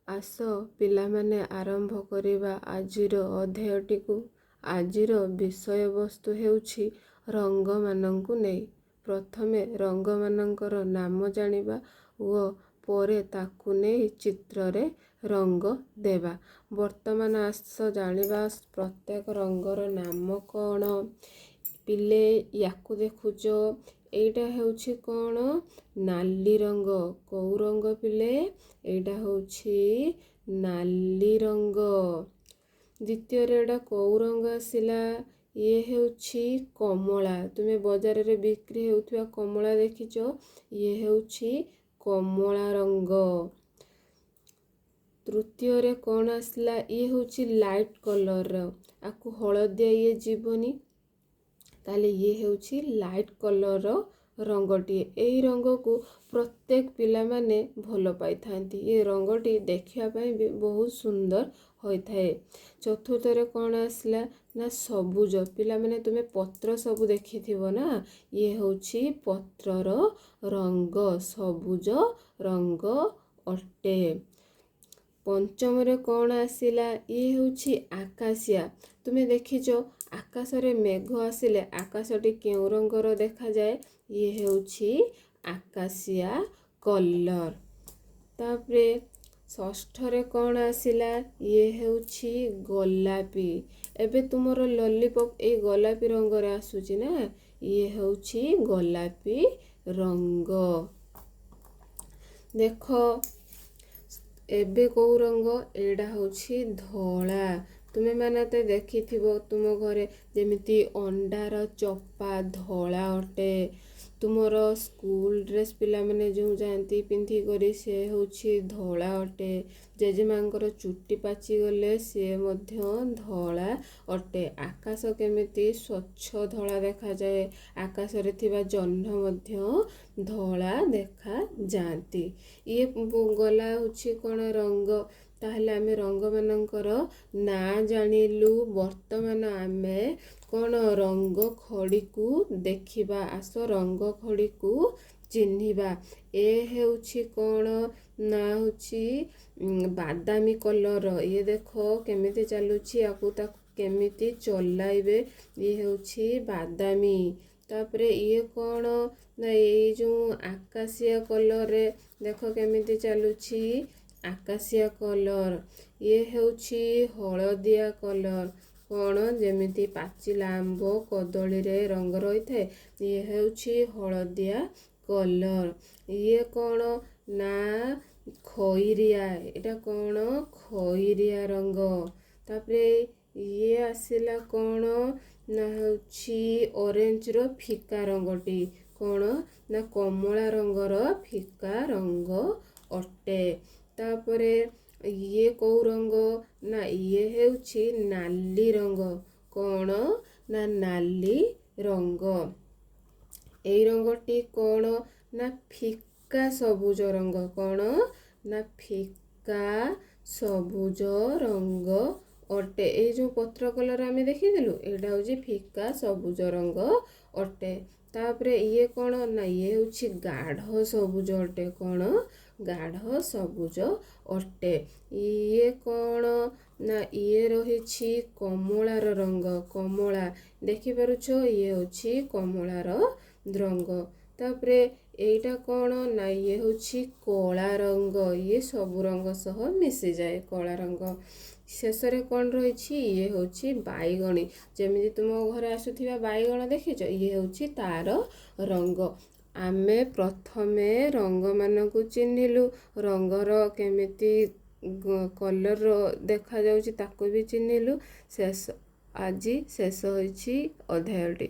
ଆସ ପିଲାମାନେ, ଆରମ୍ଭ କରିବା ଆଜିର ଅଧ୍ୟାୟଟିକୁ। ଆଜିର ବିଷୟବସ୍ତୁ ହେଉଛି ରଙ୍ଗମାନଙ୍କୁ ନେଇ। ପ୍ରଥମେ ରଙ୍ଗମାନଙ୍କର ନାମ ଜାଣିବା ଓ ପରେ ତାକୁ ନେଇ ଚିତ୍ରରେ ରଙ୍ଗ ଦେବା। ବର୍ତ୍ତମାନ ଆସ ଜାଣିବା ପ୍ରତ୍ୟେକ ରଙ୍ଗର ନାମ କ'ଣ। ପିଲେ, ୟାକୁ ଦେଖୁଛ? ଏଇଟା ହେଉଛି କ'ଣ? ନାଲି ରଙ୍ଗ। କୋଉ ରଙ୍ଗ ପିଲେ? ଏଇଟା ହେଉଛି ନାଲି ରଙ୍ଗ। ଦ୍ୱିତୀୟରେ ଏଇଟା କୋଉ ରଙ୍ଗ ଆସିଲା? ଇଏ ହେଉଛି କମଳା। ତୁମେ ବଜାରରେ ବିକ୍ରି ହେଉଥିବା କମଳା ଦେଖିଛ? ଇଏ ହେଉଛି କମଳା ରଙ୍ଗ। ତୃତୀୟରେ କ'ଣ ଆସିଲା? ଇଏ ହେଉଛି ଲାଇଟ୍ କଲର୍ର। ଆକୁ ହଳଦିଆ ଇଏ ଯିବନି। ତାହେଲେ ଇଏ ହେଉଛି ଲାଇଟ୍ କଲର୍ର ରଙ୍ଗଟିଏ। ଏହି ରଙ୍ଗକୁ ପ୍ରତ୍ୟେକ ପିଲାମାନେ ଭଲ ପାଇଥାନ୍ତି। ଏ ରଙ୍ଗଟି ଦେଖିବା ପାଇଁ ବି ବହୁତ ସୁନ୍ଦର ହୋଇଥାଏ। ଚତୁର୍ଥରେ କ'ଣ ଆସିଲା ନା ସବୁଜ। ପିଲାମାନେ, ତୁମେ ପତ୍ର ସବୁ ଦେଖିଥିବ ନା? ଇଏ ହେଉଛି ପତ୍ରର ରଙ୍ଗ, ସବୁଜ ରଙ୍ଗ ଅଟେ। ପଞ୍ଚମରେ କ'ଣ ଆସିଲା? ଇଏ ହେଉଛି ଆକାଶିଆ। ତୁମେ ଦେଖିଛ, ଆକାଶରେ ମେଘ ଆସିଲେ ଆକାଶଟି କେଉଁ ରଙ୍ଗର ଦେଖାଯାଏ? ଇଏ ହେଉଛି ଆକାଶିଆ କଲର୍। ତାପରେ ଷଷ୍ଠରେ କ'ଣ ଆସିଲା? ଇଏ ହେଉଛି ଗୋଲାପୀ। ଏବେ ତୁମର ଲଲିପପ୍ ଏଇ ଗୋଲାପୀ ରଙ୍ଗରେ ଆସୁଛି ନା? ଇଏ ହେଉଛି ଗୋଲାପୀ ରଙ୍ଗ। ଦେଖ, ଏବେ କେଉଁ ରଙ୍ଗ? ଏଇଟା ହେଉଛି ଧଳା। ତୁମେମାନେ ତ ଦେଖିଥିବ, ତୁମ ଘରେ ଯେମିତି ଅଣ୍ଡାର ଚୋପା ଧଳା ଅଟେ। ତୁମର ସ୍କୁଲ ଡ୍ରେସ୍ ପିଲାମାନେ ଯେଉଁ ଯାଆନ୍ତି ପିନ୍ଧିକରି, ସେ ହେଉଛି ଧଳା ଅଟେ। ଜେଜେମାଙ୍କର ଚୁଟି ପାଚିଗଲେ ସିଏ ମଧ୍ୟ ଧଳା ଅଟେ। ଆକାଶ କେମିତି ସ୍ୱଚ୍ଛ ଧଳା ଦେଖାଯାଏ, ଆକାଶରେ ଥିବା ଜହ୍ନ ମଧ୍ୟ ଧଳା ଦେଖାଯାଆନ୍ତି। ଇଏ ଗଲା ହେଉଛି କ'ଣ ରଙ୍ଗ। ତାହେଲେ ଆମେ ରଙ୍ଗମାନଙ୍କର ନାଁ ଜାଣିଲୁ। ବର୍ତ୍ତମାନ ଆମେ କ'ଣ ରଙ୍ଗ ଖଡ଼ିକୁ ଦେଖିବା। ଆସ, ରଙ୍ଗ ଖଡ଼ିକୁ ଚିହ୍ନିବା। ଏ ହେଉଛି କ'ଣ ନା ହେଉଛି ବାଦାମୀ କଲର୍। ଇଏ ଦେଖ କେମିତି ଚାଲୁଛି, ଆକୁ ତାକୁ କେମିତି ଚଲାଇବେ। ଇଏ ହେଉଛି ବାଦାମୀ। ତାପରେ ଇଏ କ'ଣ ନା ଏଇ ଯେଉଁ ଆକାଶିଆ କଲର୍ରେ ଦେଖ କେମିତି ଚାଲୁଛି, ଆକାଶିଆ କଲର୍। ଇଏ ହେଉଛି ହଳଦିଆ କଲର୍। କ'ଣ ଯେମିତି ପାଚିଲା ଆମ୍ବ କଦଳୀରେ ରଙ୍ଗ ରହିଥାଏ, ଇଏ ହେଉଛି ହଳଦିଆ କଲର୍। ଇଏ କ'ଣ ନା ଖଇରିଆ। ଏଇଟା କ'ଣ? ଖଇରିଆ ରଙ୍ଗ। ତାପରେ ଇଏ ଆସିଲା କ'ଣ ନା ହେଉଛି ଅରେଞ୍ଜର ଫିକା ରଙ୍ଗଟି। କ'ଣ ନା କମଳା ରଙ୍ଗର ଫିକା ରଙ୍ଗ ଅଟେ। ତାପରେ ଇଏ କେଉଁ ରଙ୍ଗ ନା ଇଏ ହେଉଛି ନାଲି ରଙ୍ଗ। କ'ଣ ନା ନାଲି ରଙ୍ଗ। ଏଇ ରଙ୍ଗଟି କ'ଣ ନା ଫିକା ସବୁଜ ରଙ୍ଗ। କ'ଣ ନା ଫିକା ସବୁଜ ରଙ୍ଗ ଅଟେ। ଏଇ ଯେଉଁ ପତ୍ର କଲର୍ ଆମେ ଦେଖିଥିଲୁ, ଏଇଟା ହେଉଛି ଫିକା ସବୁଜ ରଙ୍ଗ ଅଟେ। ତାପରେ ଇଏ କ'ଣ ନା ଇଏ ହେଉଛି ଗାଢ଼ ସବୁଜ ଅଟେ। କ'ଣ? ଗାଢ଼ ସବୁଜ ଅଟେ। ଇଏ କ'ଣ ନା ଇଏ ରହିଛି କମଳାର ରଙ୍ଗ। କମଳା ଦେଖିପାରୁଛ? ଇଏ ହେଉଛି କମଳାର ରଙ୍ଗ। ତାପରେ ଏଇଟା କ'ଣ ନା ଇଏ ହେଉଛି କଳା ରଙ୍ଗ। ଇଏ ସବୁ ରଙ୍ଗ ସହ ମିଶିଯାଏ କଳା ରଙ୍ଗ। ଶେଷରେ କ'ଣ ରହିଛି? ଇଏ ହେଉଛି ବାଇଗଣୀ। ଯେମିତି ତୁମ ଘରେ ଆସୁଥିବା ବାଇଗଣ ଦେଖିଛ, ଇଏ ହେଉଛି ତାର ରଙ୍ଗ। ଆମେ ପ୍ରଥମେ ରଙ୍ଗମାନଙ୍କୁ ଚିହ୍ନିଲୁ, ରଙ୍ଗର କେମିତି କଲର୍ ଦେଖାଯାଉଛି ତାକୁ ବି ଚିହ୍ନିଲୁ। ଶେଷ ଆଜି ଶେଷ ହୋଇଛି ଅଧ୍ୟାୟଟି।